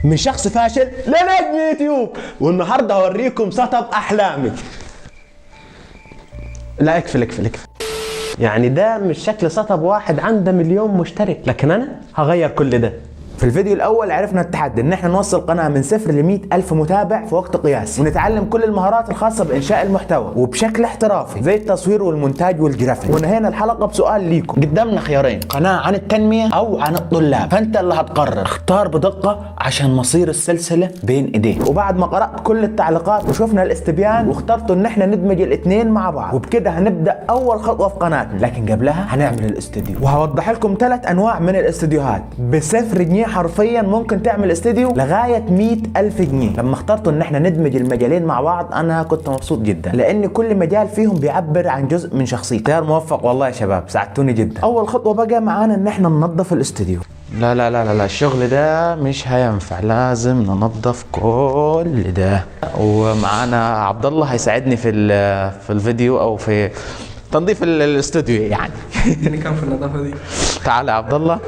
من شخص فاشل لنجم يوتيوب. والنهارده هوريكم setup احلامي. لا اقفل اقفل اقفل. يعني ده مش شكل setup واحد عنده مليون مشترك، لكن انا هغير كل ده. في الفيديو الاول عرفنا التحدي ان احنا نوصل قناة من 0 ل 100 الف متابع في وقت قياسي، ونتعلم كل المهارات الخاصة بانشاء المحتوى وبشكل احترافي زي التصوير والمونتاج والجرافيك. ونهينا الحلقة بسؤال ليكم: قدامنا خيارين، قناة عن التنمية او عن الطلاب، فانت اللي هتقرر. اختار بدقة عشان مصير السلسلة بين ايديك. وبعد ما قرات كل التعليقات وشفنا الاستبيان، واخترتوا ان احنا ندمج الاثنين مع بعض، وبكده هنبدا اول خطوة في قناتنا. لكن قبلها هنعمل الاستوديو، وهوضح لكم ثلاث انواع من الاستوديوهات. بصفر جنيه حرفيا ممكن تعمل استوديو لغاية 100 ألف جنيه. لما اخترتوا ان احنا ندمج المجالين مع بعض انا كنت مبسوط جدا، لان كل مجال فيهم بيعبر عن جزء من شخصيتي. اختيار موفق والله يا شباب، ساعدتوني جدا. اول خطوة بقى معانا ان احنا ننظف الاستوديو. لا لا لا لا لا، الشغل ده مش هينفع، لازم ننظف كل ده. ومعانا عبد الله هيساعدني في الفيديو او في تنظيف الاستوديو يعني. اديني كام في النظافة دي؟ تعال يا عبد الله.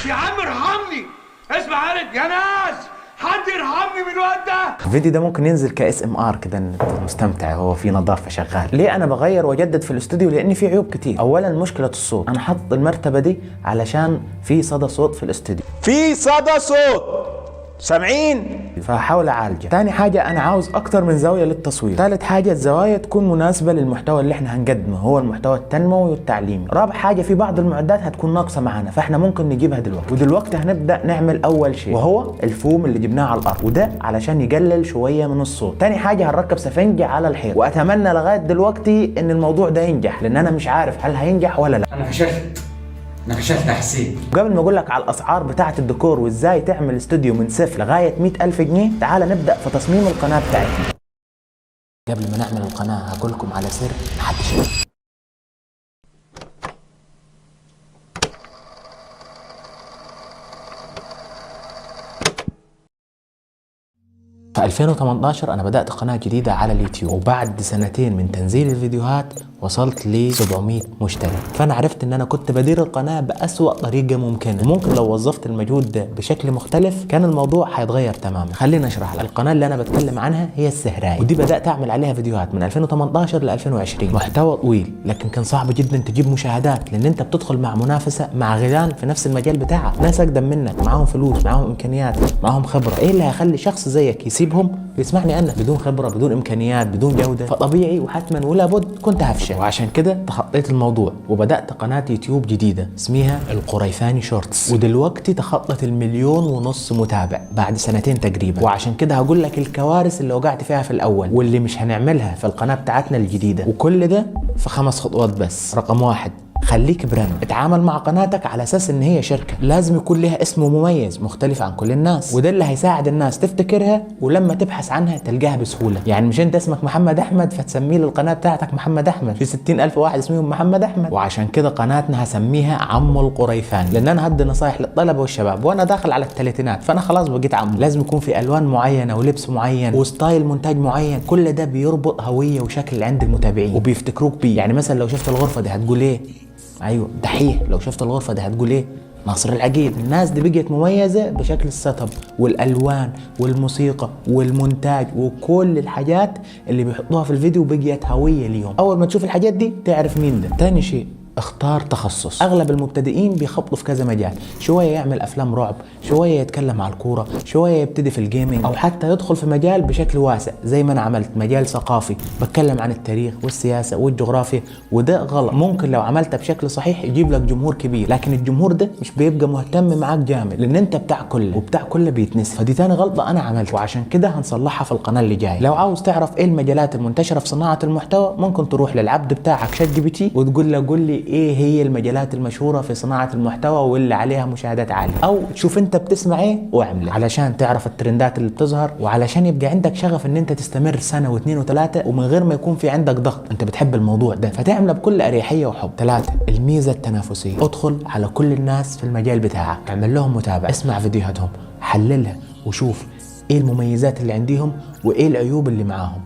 يا عم ارحمني، اسمع يا ناس، حد يرحمني من الواد ده. الفيديو ده ممكن ينزل ك ASMR كده، انت مستمتع هو في نظافة شغال. ليه انا بغير واجدد في الاستوديو؟ لان في عيوب كتير. اولا مشكلة الصوت، انا حاطط المرتبة دي علشان في صدى صوت في الاستوديو، في صدى صوت، سامعين؟ فهحاول اعالجه. تاني حاجة انا عاوز اكتر من زاوية للتصوير. ثالث حاجة الزوايا تكون مناسبة للمحتوى اللي احنا هنقدمه، هو المحتوى التنموي والتعليمي. رابع حاجة في بعض المعدات هتكون ناقصه معانا، فاحنا ممكن نجيبها دلوقتي. ودلوقتي هنبدا نعمل اول شيء، وهو الفوم اللي جبناه على الارض، وده علشان يقلل شوية من الصوت. تاني حاجة هنركب سفنج على الحيط، واتمنى لغاية دلوقتي ان الموضوع ده ينجح، لان انا مش عارف هل هينجح ولا لا. انا فشلت، انا فشلت يا حسين. قبل ما اقول لك على الاسعار بتاعه الديكور وازاي تعمل استوديو من صفر لغاية 100 ألف جنيه، تعال نبدا في تصميم القناة بتاعتنا. قبل ما نعمل القناة هقول لكم على سر محدش يعرفه. في 2018 انا بدات قناة جديدة على اليوتيوب، وبعد سنتين من تنزيل الفيديوهات وصلت ل 700 مشترك. فانا عرفت ان انا كنت بدير القناة باسوا طريقه ممكنة، وممكن لو وظفت المجهود ده بشكل مختلف كان الموضوع هيتغير تماما. خليني اشرح لك. القناة اللي انا بتكلم عنها هي السهراي، ودي بدات اعمل عليها فيديوهات من 2018 ل 2020، محتوى طويل، لكن كان صعب جدا تجيب مشاهدات، لان انت بتدخل مع منافسه مع غيران في نفس المجال بتاعك، ناس اقدم منك، معاهم فلوس، معاهم امكانيات، معاهم خبره. ايه اللي هيخلي شخص زيك يسيبهم ويسمعني انا بدون خبره، بدون امكانيات، بدون جوده؟ فطبيعي وحتما ولا بد كنت هفشل. وعشان كده تخطيت الموضوع وبدات قناة يوتيوب جديدة اسمها القريفاني Shorts، ودلوقتي تخطت 1.5 مليون متابع بعد سنتين تقريبا. وعشان كده هقول لك الكوارث اللي وقعت فيها في الاول واللي مش هنعملها في القناة بتاعتنا الجديدة، وكل ده في 5 خطوات بس. رقم 1، خليك brand. اتعامل مع قناتك على اساس ان هي شركة، لازم يكون لها اسم مميز مختلف عن كل الناس، وده اللي هيساعد الناس تفتكرها ولما تبحث عنها تلقاها بسهولة. يعني مش انت اسمك محمد احمد فتسميه للقناة بتاعتك محمد احمد، في 60 ألف واحد اسمهم محمد احمد. وعشان كده قناتنا هسميها عمو القريفان، لان انا هدي نصايح للطلبة والشباب وانا داخل على الثلاثينات، فانا خلاص بقيت عمو. لازم يكون في الوان معينة ولبس معين و style مونتاج معين، كل ده بيربط هوية وشكل عند المتابعين وبيفتكروك بيه. يعني مثلا لو شفت الغرفة دي هتقول ايه؟ ايوه دحيح. لو شفت الغرفة دي هتقول ايه؟ ناصر العقيل. الناس دي بقت مميزة بشكل ال setup والالوان والموسيقى والمونتاج وكل الحاجات اللي بيحطوها في الفيديو بقيت هوية ليهم، اول ما تشوف الحاجات دي تعرف مين ده. تاني شيء اختار تخصص. اغلب المبتدئين بيخبطوا في كذا مجال، شوية يعمل افلام رعب، شوية يتكلم على الكورة، شوية يبتدي في ال gaming، او حتى يدخل في مجال بشكل واسع زي ما انا عملت مجال ثقافي بتكلم عن التاريخ والسياسة والجغرافيا، وده غلط. ممكن لو عملتها بشكل صحيح يجيب لك جمهور كبير، لكن الجمهور ده مش بيبقى مهتم معاك جامد، لان انت بتاع كله وبتاع كله بيتنسي. فدي تاني غلطه انا عملتها، وعشان كده هنصلحها في القناة اللي جاية. لو عاوز تعرف ايه المجالات المنتشرة في صناعة المحتوى، ممكن تروح للعبد بتاعك ChatGPT وتقول له قول لي ايه هي المجالات المشهورة في صناعة المحتوى واللي عليها مشاهدات عالية، او شوف انت بتسمع ايه واعمله، علشان تعرف الترندات اللي بتظهر، وعلشان يبقى عندك شغف ان انت تستمر سنة واثنين وثلاثة ومن غير ما يكون في عندك ضغط، انت بتحب الموضوع ده فتعمله بكل اريحية وحب. 3، الميزة التنافسية. ادخل على كل الناس في المجال بتاعك، اعمل لهم متابعه، اسمع فيديوهاتهم، حللها وشوف ايه المميزات اللي عندهم وايه العيوب اللي معاهم.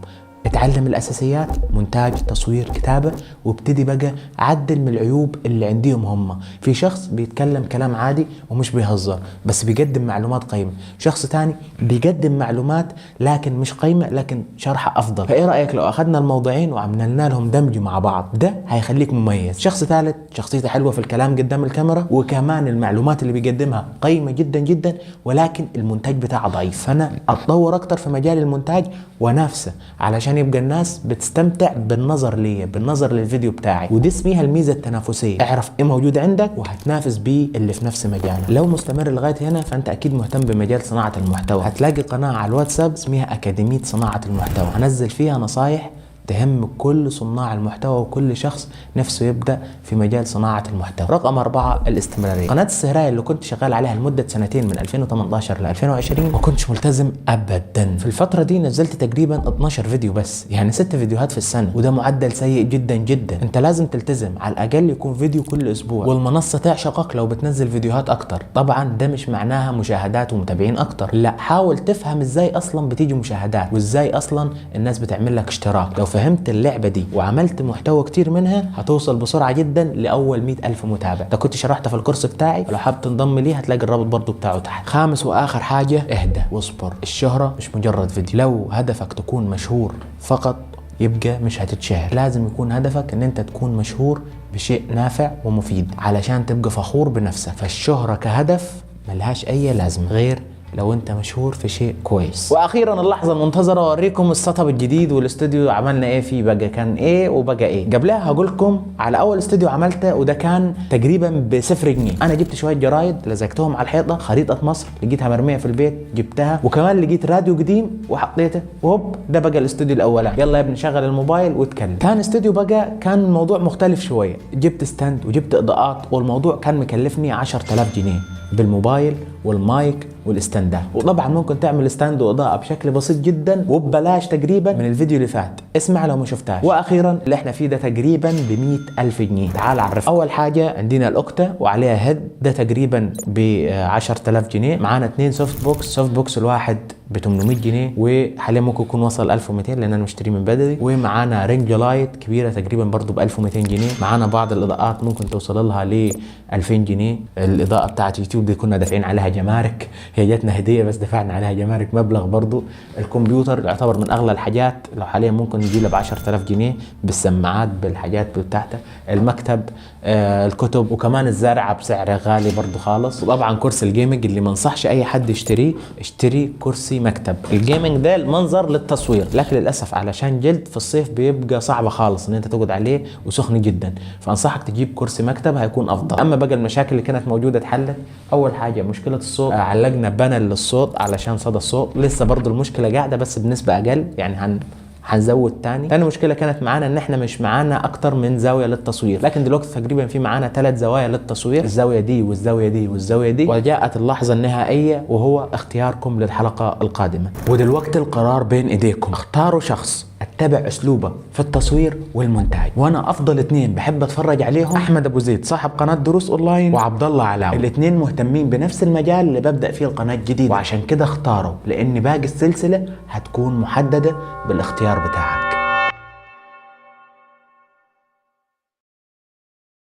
اتعلم الاساسيات، مونتاج، تصوير، كتابه، وابتدي بقى عدل من العيوب اللي عندهم هم. في شخص بيتكلم كلام عادي ومش بيهزر بس بيقدم معلومات قيمة، شخص تاني بيقدم معلومات لكن مش قيمة لكن شرحه افضل. فايه رايك لو اخذنا الموضوعين وعملنا لهم دمج مع بعض؟ ده هيخليك مميز. شخص ثالث شخصيته حلوة في الكلام قدام الكاميرا وكمان المعلومات اللي بيقدمها قيمة جدا جدا، ولكن المونتاج بتاعه ضعيف. فانا اتطور اكتر في مجال المونتاج ونافسه علشان يبقى الناس بتستمتع بالنظر ليا، بالنظر للفيديو بتاعي. ودي اسميها الميزة التنافسية. اعرف ايه موجود عندك وهتنافس بيه اللي في نفس مجالك. لو مستمر لغاية هنا فانت اكيد مهتم بمجال صناعة المحتوى. هتلاقي قناة على الواتساب اسمها اكاديمية صناعة المحتوى، هنزل فيها نصايح تهم كل صناع المحتوى وكل شخص نفسه يبدأ في مجال صناعة المحتوى. رقم 4 الاستمرارية. قناة السهراية اللي كنت شغال عليها لمدة سنتين من 2018 ل 2020 ما كنتش ملتزم أبدا. في الفترة دي نزلت تقريبا 12 فيديو بس، يعني 6 فيديوهات في السنة، وده معدل سيء جدا جدا. انت لازم تلتزم على الأقل يكون فيديو كل أسبوع، والمنصة تعشقك لو بتنزل فيديوهات أكتر. طبعا ده مش معناها مشاهدات ومتابعين أكتر، لا، حاول تفهم ازاي أصلا بتيجي مشاهدات وازاي أصلا الناس بتعمل لك اشتراك. لو فهمت اللعبة دي وعملت محتوى كتير منها هتوصل بسرعة جدا لأول 100,000 متابع. ده كنت شرحته في الكورس بتاعي، لو حابب تنضم ليه هتلاقي الرابط برضو بتاعه تحت. خامس وآخر حاجة، اهدى واصبر. الشهرة مش مجرد فيديو. لو هدفك تكون مشهور فقط يبقى مش هتتشهر. لازم يكون هدفك ان انت تكون مشهور بشيء نافع ومفيد علشان تبقى فخور بنفسك. فالشهرة كهدف ملهاش اي لازمة غير لو انت مشهور في شيء كويس. واخيرا اللحظة المنتظره، اوريكم ال setup الجديد والاستوديو عملنا ايه فيه، بقى كان ايه وبقى ايه. قبلها هقول لكم على اول استوديو عملته، وده كان تقريبا ب0 جنيه. انا جبت شوية جرايد لزقتهم على الحيطة، خريطة مصر لقيتها مرمية في البيت جبتها، وكمان لقيت راديو قديم وحطيته، وهوب ده بقى الاستوديو الاولاني. يلا يا ابني شغل الموبايل واتكلم. ثاني استوديو بقى كان الموضوع مختلف شوية، جبت stand وجبت اضاءات، والموضوع كان مكلفني 10,000 جنيه بالموبايل والمايك وال stand ده. وطبعا ممكن تعمل stand واضاءة بشكل بسيط جدا وببلاش تقريبا من الفيديو اللي فات، اسمع لو ما شفتهاش. واخيرا اللي احنا فيه ده تقريبا ب100,000 جنيه. تعال عرف. اول حاجة عندنا ال octa وعليها head، ده تقريبا ب 10,000 جنيه. معانا 2 soft box، soft box الواحد ب 800 جنيه، وحاليا ممكن يكون وصل 1200 لان انا مشتريه من بدري. ومعانا ring light كبيرة تقريبا برضو ب 1200 جنيه. معانا بعض الاضاءات ممكن توصل لها ل 2000 جنيه. الاضاءة بتاعت يوتيوب دي كنا دافعين عليها جمارك، هي جاتنا هديه بس دفعنا عليها جمارك مبلغ برضو. الكمبيوتر يعتبر من اغلى الحاجات، لو حاليا ممكن يجي له ب 10,000 جنيه بالسماعات بالحاجات بتاعته. المكتب، الكتب، وكمان الزرعه بسعر غالي برضو خالص. وطبعا كرسي ال gaming اللي ما انصحش اي حد يشتريه، اشتري كرسي مكتب. ال gaming ده المنظر للتصوير، لكن للاسف علشان جلد في الصيف بيبقى صعب خالص ان انت تقعد عليه وسخن جدا، فانصحك تجيب كرسي مكتب هيكون افضل. اما بقى المشاكل اللي كانت موجودة اتحلت. اول حاجة مشكلة الصوت، علقنا panel للصوت علشان صدى الصوت، لسه برضو المشكلة قاعدة بس بنسبة اقل، يعني هنزود تاني. تاني مشكلة كانت معانا ان احنا مش معانا اكتر من زاوية للتصوير، لكن دلوقتي تقريبا في معانا 3 زوايا للتصوير، الزاوية دي والزاويه دي والزاويه دي. وجاءت اللحظة النهائية وهو اختياركم للحلقة القادمة، ودلوقتي القرار بين ايديكم. اختاروا شخص اتبع اسلوبه في التصوير والمونتاج، وانا افضل 2 بحب اتفرج عليهم احمد ابو زيد صاحب قناة دروس اونلاين، وعبد الله علاوي. الاثنين مهتمين بنفس المجال اللي ببدا فيه القناة الجديدة، وعشان كده اختاروا، لان باقي السلسلة هتكون محددة بالاختيار بتاعك.